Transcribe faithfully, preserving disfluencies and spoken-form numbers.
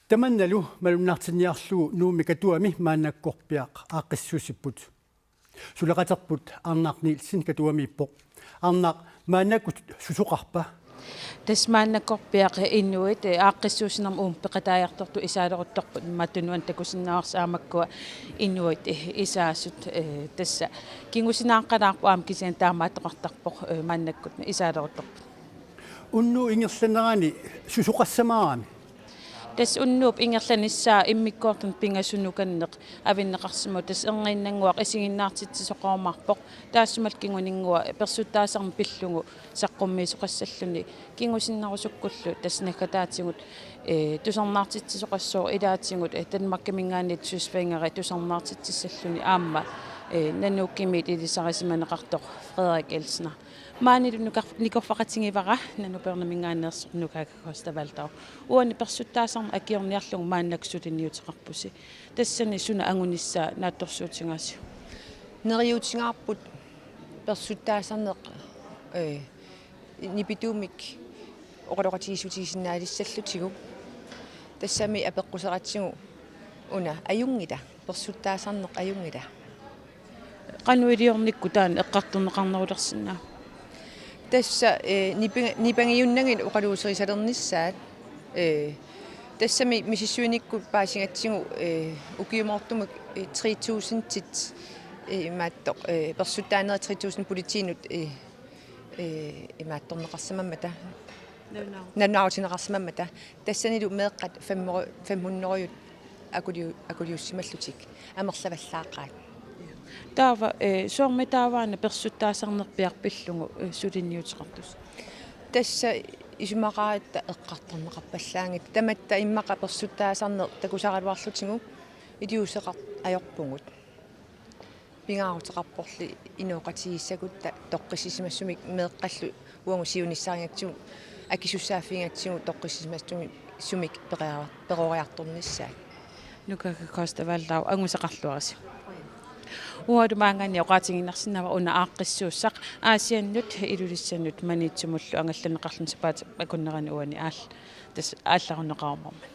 Tamannalu malunnartinniarlugu Nuummi Katuami maannakkorpiaq aaqqissuussipput. Suleqaterput Arnaq Nielsen Katuamiippoq. Arnaq, maannakkut susoqarpa? Tassa maannakkorpiaq inuit, eh, aaqqissuussinermi uuma peqataajartortut isaaleruttorput, mattunuan takusinnaavarsi aamakkua inuit, eh, isaasut, eh, tassa kingusinaaqalaarpoq aamma kisianni taamaattoqartarpoq, eh, maannakkut isaaleruttorput. Unnuup ingerlanerani susoqassamaarami? Tassa unnuup ingerlanissaa immikkoortuni pingasut nukanneq avinneqarsimavoq, tassa erniinnannguaq isiginnaartitsisoqarumaarpoq, taassumalu kinguninngua persuttaasarneq pillugu saqqummiisoqassalluni kingusinnerusukkullu tassa naggataatigut, eh, tusarnaartitsisoqassooq ilaatigut, eh, Danmarkiminngaanniit søsvingeri tusarnaartitsissalluni aamma, eh, Nanukkimiit ilisarisimaneqartoq Frederik Elsner. Maanilu nukar-, nikorfaqatigivara Nanoq Børneminngaanneersoq Nuka Acosta Waldau. Uani persuttaasarneq akiorniarlugu maannakkut suliniuteqarpusi. Tassani suna angunissaa naatsorsuutigaasiuk? Neriuutigaarput persuttaasarneq, eh, nipituumik oqaloqatigiissutigisinnaalissallutigu. Tassami apeqquseratsigu una: ajunngila, persuttaasarneq ajunngila? Qanoq iliornikkut taanna eqqartorneqarnerulersinnaava? Tassa, eh, nipi-, nipangiunnagu oqaluuserisalernissaat, eh, tassami misissuinikkut paasigatsigu, eh, ukiumoortumik, eh, tre tusindit, eh, imaattoq, eh, persuttaanerit tre tusind politiinut, eh, eh, imaattorneqarsimammata. Nalunaarutigineqarsimammata. Tassanilu meeqqat fem-, fem hundrede akuliu-, akuliussimallutik amerlavallaaqaat. Taava, eh, soormitaava una persuttaasarnerpiaq pillugu, eh, suliniuteqartusi? Tassa isumaqaratta eqqartorneqarpallaanngilaq. Tamatta immaqa persuttaasarneq takusaraluarlutigu iliuuseqartut ajorpugut. Pingaaruteqarporli inooqatigiissagutta toqqissisimasumik meeqqallu uagut siunissarigatsigu akisussaaffigigatsigu toqqissisimasumik peqaria-, peroriartornissaat. Nuka Acosta Waldau, angusaqarluarisi. Uangalu maanngaanniit oqaatigiinnarsinnaavara una aaqqissuussaq Aasiannut, Ilulissanut, Maniitsumullu angallanneqarluni sapaatip akunnerani uani aal-, tassa aallarunneqarumaarmat.